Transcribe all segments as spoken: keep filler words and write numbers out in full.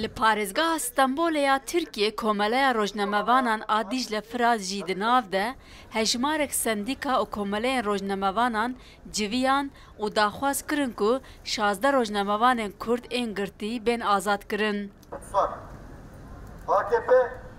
Li parêzgeha Stenbolê ya Tirkiyê Komeleya Rojnamevanan a Dîcle Firat jî di nav de hejmarek sendîka û komeleyên rojnamevanan civiyan û daxwaz kirin ku şazdeh rojnamevanên Kurd ên girtî bên azad kirin. Tutsar. A K P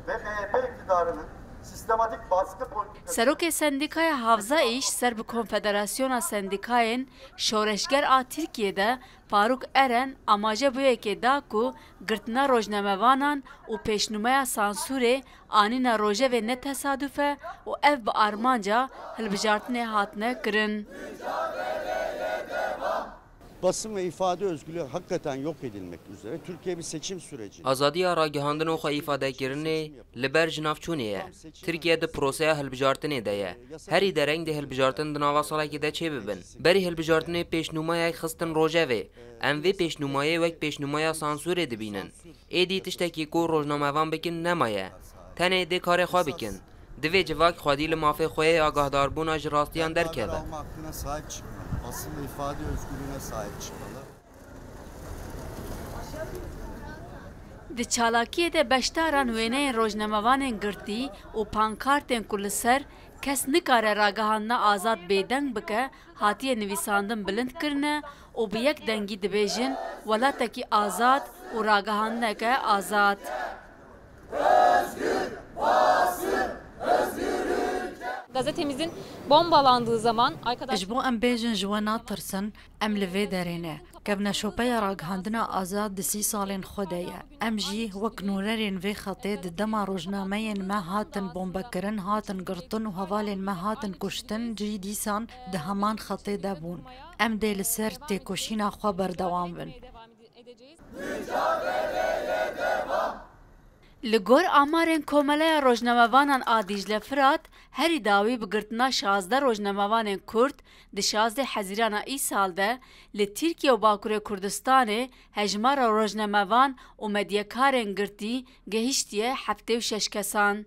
ve M H P iktidarının sistematik baskı politikası Serokê Sendîkaya Havza Îş ser bi Konfederasyona Sendîkayên Şoreşger a Tirkiyê de Faruk Eren amaje bi wê yekê da ku girtina rojnamevanan û pêşnûmeya sansûrê anîna rojevê ne tesaduf e û ev bi armanca hilbijartinê hatine kirin. Basın ve ifade özgürlüğü hakikaten yok edilmek üzere. Türkiye bir seçim süreci. Azadiya ragihandin û xwe îfadekirinê li ber jinavçûnê ye. Tirkiye di proseya hilbijartinê de ye. Herî dereng dê hilbijartin di nava salekê de çêbibin. Berî hilbijartinê pêşnûmayek xistin rojevê. Em vê pêşnûmayê wek pêşnûmaya sansûrê dibînin. Êdî tiştekî ku rojnamevan bikin nemaye. Tenê dê karê xwe bikin. Divê civak xwedî li mafê xwe yê agahdarbûna ji rastiyan derkeve. Hakkına sahip çıkmalı. Basın ve ifade özgürlüğüne sahip çıkmalı. Di çalakiyê de beşdaran wêneyên rojnamevanên girtî û pankartên ku li ser kes nikare ragihandina azad bêdeng bike hatiye nivîsandin bilind kirine û bi yek dengî dibêjin, welatekî azad û ragihandineke azad. Gazetemizin bombalandığı zaman arkadaş... Ji bo em bêjin ji we natirsin, em li vê derê ne. Kevneşopeya ragihandina azad di sî salên xwe de ye. Em jî wek nûnerên vê xetê di dema rojnameyên me hatin bombekirin, hatin girtin û hevalên me hatin kuştin jî dîsan di heman xetê de bûn. Em dê li ser têkoşîna xwe berdewam bin. Li gor amarên Komeleya Rojnamevanan a Dîcle Firat, herî dawî bi girtina şazdeh rojnamevanên Kurd di şazdeh Hezîrana îsal de li Tirkiye û Bakurê Kurdistanê hejmara rojnamevan û medyakarên girtî gehiştiye heftê û şeş kesan.